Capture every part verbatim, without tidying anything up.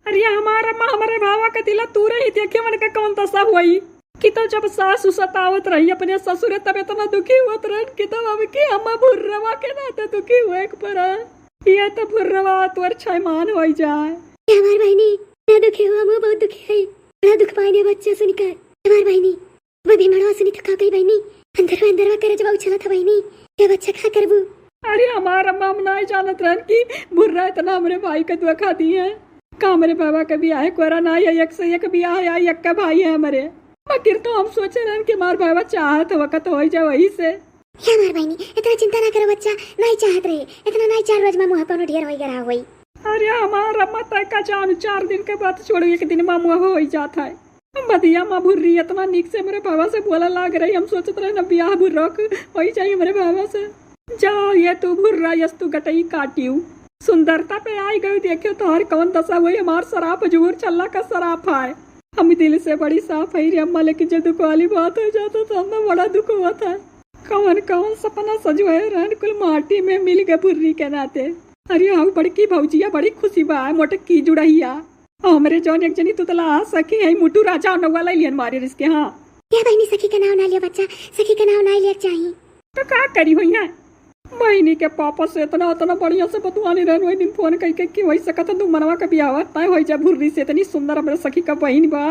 अरे हमार अम्मा हमरे भावा के दिला तू रही, देखे मन के कौन दशा हुई कि तो जब सासु सतावत रही अपने ससुरे, तब इतना दुखी होत रहन कि तब अब की हम भुर्रवा के नाते दुखी हुए के पड़ा। ये तो भुर्रवा तोर छैमान होई जाए। ए हमार बहिनी, ना दुखी हो, हम बहुत दुखी है। बड़ा दुख पाइने बच्चा सुनिकर। हमार बहिनी, वो भी मड़वा सुनी तो का कही बहिनी? अंदरवा अंदरवा करे जब उछला था बहिनी, ये बच्चा का करबू? अरे हमार अम्मा, हम नाई जानत रहन कि भुर्रा इतना हमरे भाई का धोखा दी है। का हमरे बाबा के बियाह कोरा नाई है, एक से एक बियाह है, एक का भाई है हमरे। मगर तो हम सोचे रहन कि हमार बाबा चाहत वक्त हो जाए वही से। हे हमार बहिनी, इतना चिंता ना करो बच्चा, नाई चाहत रहे, इतना नाई चार रोज में मुँह कोनो ढेर होई गया होई। अरे हमार अम्मा, तय का जान, चार दिन के बाद छोड़ो, एक दिन में मुँह होई जात है। बदिया माँ भुर्री इतना नीक से हमरे बाबा से बोला लाग रही, हम सोचत रहे ना बियाह भुर्रा के होई जाई हमरे बाबा से। जाओ ये तू भुर्रा, यस तू गटई काटियो। सुंदरता पे आई गई, देखियो तोहर कौन दशा हुई, हमार शराब जूर छल्ला का शराब है। हम दिल से बड़ी साफ है रे अम्मा, लेकिन जब दुख वाली बात हो जाता तो हमें बड़ा दुख हुआ था। कौन कौन सपना सजवाए रहन, कुल माटी में मिल गए भुर्री के नाते। अरे हम बड़की भौजिया बड़ी खुशी बा, मोटकी जुड़हिया। हमरे जौन एक जनी तुतला सखी है, मुटू राजा नौवा लाई लियन मारे रिसके, हाँ। या बहिनी, सखी के नाव ना लिया बच्चा, सखी के नाव ना लिया चाही। तो का करी होई है? बहिनी के पापा से इतना, इतना बढ़िया से बतुआनी रहन, वही दिन फोन कई के कि वही सकत है तू मनवा के बियाह तय होई जा भुर्री से, इतनी सुंदर हमरे सखी का बहिन बा।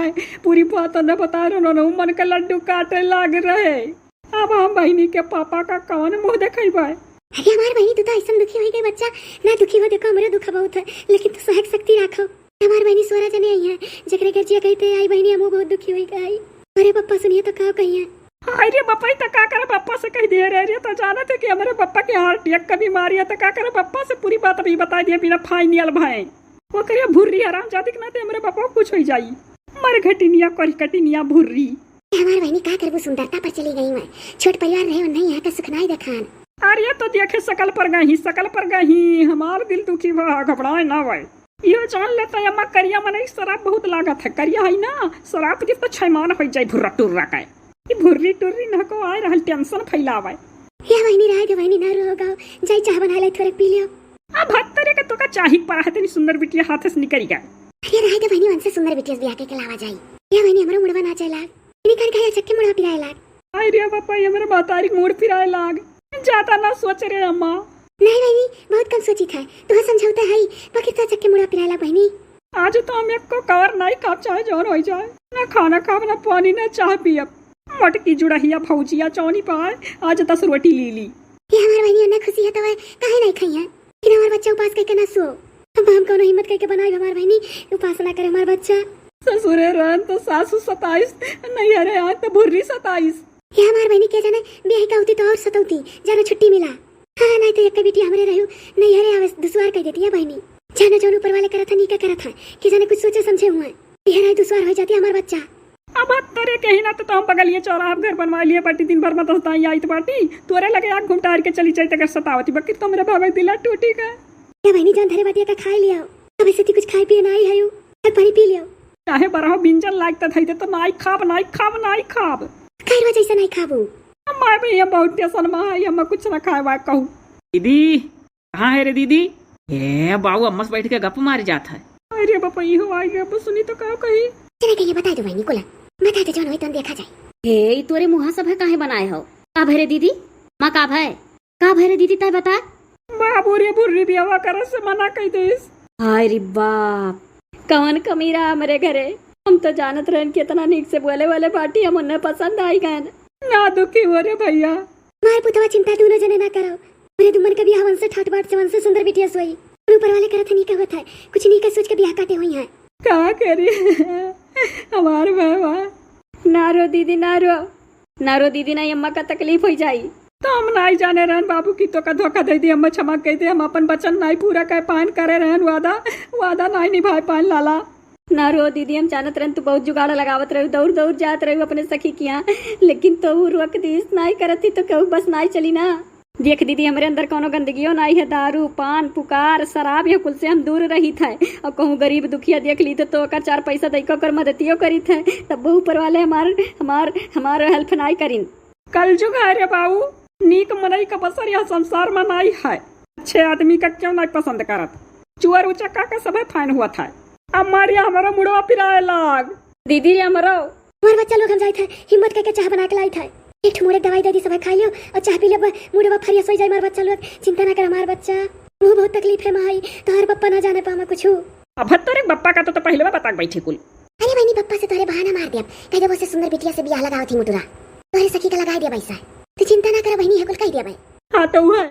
पूरी बात न बता रहे, उन्होंने मन के लड्डू काटे लाग रहे। अब हम बहिनी के पापा का कौन मुँह देखई बा? अरे हमार बहिनी, तू तो ऐसन दुखी होई गई बच्चा, ना दुखी हो, देखो हमरे दुख बहुत है, लेकिन तू सहक शक्ति राखो। हमार बहिनी सोरा जने आई है, जेकरे के जिया कहते आई बहिनी, हमहू बहुत दुखी होई गई। अरे पप्पा सुनिए तो का कहिए? हाय रे पप्पा, ई तो का करे पप्पा से कह दिए रे, रे तो जानत है कि हमरे पप्पा के हार्ट अटैक का बीमारी है, तो का करे पप्पा से पूरी बात अभी बता दिए बिना फाइनल भाई। वो करिए भुर्री हराम जादी के नाते हमरे पप्पा कुछ होई जाई। मर घटिनिया, करी कटिनिया भुर्री। हमार बहिनी का करबू, सुंदरता पर चली गई मैं। छोट परिवार रहे, उन्हें यहाँ का सुखनाई देखान। अरे तो देखे सकल पर गही, सकल पर गही, हमार दिल दुखी बा, घबराए ना भाई। यो जान लेता अम्मा, करिया मनई शराब बहुत लागत है, करिया है ना, शराब पी तो छैमान हो जाए भुर्रा टुर्रा का। ई भुर्री टुर्री न को आए रहल टेंशन फैलावे। या बहिनी रह गए बहिनी, ना रो गाओ, जाई चाह बना ले, थोड़े पी लियो। अब हत्तरे के तोका चाही पड़ा है, इतनी सुंदर बिटिया हाथ से निकल गया। अरे रह गए बहिनी, उनसे सुंदर बिटिया बियाह के लावा जाई। या बहिनी हमरो मुड़वा नाचे लाग, इन्हीं कर गया चक्के मुड़वा पिराए लाग। आई रे बापा, ये मेरे महतारी के मूड पिराए लाग। ज्यादा ना सोच रे अम्मा। नहीं बहिनी, बहुत कम सोची था, तुहा समझौता है, बाकी तो चक्के मुड़वा पिराए लाग बहिनी। आज तो हम एक को कवर नहीं खाब, चाहे जौन हो जाए, ना खाना खाब, ना पानी, ना चाह पियब। मोटकी जुड़हिया भौजिया चौनी पाए, आज दस रोटी ली ली। ये हमार बहिनी ना खुशी है तो वह काहे नहीं खाई है? कि हमार बच्चा उपास करके ना सो। अब हम कौनो हिम्मत करके बनाई हमार बहिनी उपास ना करे हमार बच्चा। ससुरे रहन तो सासू सताइस, नैहरे आन तो भुर्री सताइस। ये हमार बहिनी के जाने बियाह का होती तो और सतौती, जानो छुट्टी मिला। हाँ, नहीं तो एक बेटी हमरे रहू, नैहरे आवे दुश्वार कह देती है बहिनी। जानो जौन ऊपर वाले करत है, नीका करत है, कि जाने कुछ सोचे समझे हुआ। नैहरे दुश्वार हो जाती हमार बच्चा। अब तोरे कही ना तो, तो हम बगलिए चौराहा घर बनवा लिए बाटी, दिन भर में तो सताई आइत बाटी, तोरे लगे आग घुमटार के चली जाइत अगर सतावती बकरी तो मेरे भावे दिला टूटी का। या बहिनी जान धरे बाटी का खाए लिया, अब ऐसे ती कुछ खाए पिए ना आई है, अब पानी पी लियो। चाहे बरहो बिंजन लागत है तो नाई खाब, नाई खाब, नाई खाब। खैरवा जैसे नाई खाबू। हम माय भैया बहुत टेंशन में है, हम कुछ ना खाए वाए कहू। दीदी, कहाँ है रे दीदी? ए बाऊ, अम्मा से बैठ के गप मार जात है। अरे बापा, इहो आ गया, बस सुनी तो का कही। चले कहिए, बता दो बहिनी कुला, बता दो जौन होई तौन देखा जाए। हे, ई तोरे मुँहा सब है काहे बनाए हो? का भय रे दीदी? माँ का भय? का भय रे दीदी, तय बता। बाबू रे भुर्री बियाह करे से मना कई देस। हाय रे बाप, कौन कमी रहा हमरे घरे? हम तो जानत रहन कि इतना नीक से बोले वाले बाटी, हम उन्हें पसंद आई गए। ना दुखी हो रे भैया। मार पुतवा चिंता दोनों जने ना करो। मेरे दुमन के बियाह वंश ठाट बाट से वंश सुंदर बिटिया सोई। और ऊपर वाले करत है नीका होत है। कुछ नीका सोच के बियाह काटे हुई है। का करे हमार बाबा। ना रो दीदी, ना रो। ना रो दीदी, ना अम्मा का तकलीफ हो जाई। तो हम नाई जाने रहन बाबू कि तो का धोखा दे दी, अम्मा क्षमा कह दे, हम अपन वचन नाई पूरा कर पान करे रहन वादा, वादा नाई निभाए पान लाला। ना रो दीदी, हम जानत रहन तू बहुत जुगाड़ लगावत रहू, दौड़ दौड़ जात रहू अपने सखी किहाँ, लेकिन तो ऊ रोक दीस, नाई करत ही तो केहू बस नाई चली ना। देख दीदी, हमरे अंदर कौनो गंदगियो नाई है, दारू, पान, पुकार, शराब, ये कुल से हम दूर रहित है। और कहूँ गरीब दुखिया देख ली तो, तो ओकर चार पैसा दई के ओकर मदतियो करित है, तब ऊपर वाले हमार, हमार, हमार हेल्प नाई करिन। कलजुग है रे बाऊ, नीक मनई का बसर यह संसार में नाई है। अच्छे आदमी का क्यों नाई पसंद करत? चुअर उचक्का का सभे फाइन हुआ था। अब मारिया हमारा मुड़वा पिराए लाग। दीदी रे हमरो। हमार बच्चा लोग, हम जाइत है, हिम्मत करके चाह बना के लाइत है। एक ठो मुड़े दवाई दे दी, सब खाई लियो और चाह पी लियो, ब-, मुड़वा फरिया सोई जाए हमार बच्चा लोग। चिंता ना कर हमार बच्चा, वो बहुत तकलीफ है माई, तोहर पप्पा ना जाने पावा कुछ। अब तोरे बप्पा का तो, तो पहले बता के बैठी कुल। अरे बहनी, बप्पा से तोहरे बहाना मार दिया, कह दे वो से सुंदर बिटिया से बियाह लगावत ही मुटुरा, तोहरे सखी का लगाई दिया पैसा। तू चिंता ना कर बहनी, है कुल कह दिया भाई। हाँ तो हुआ।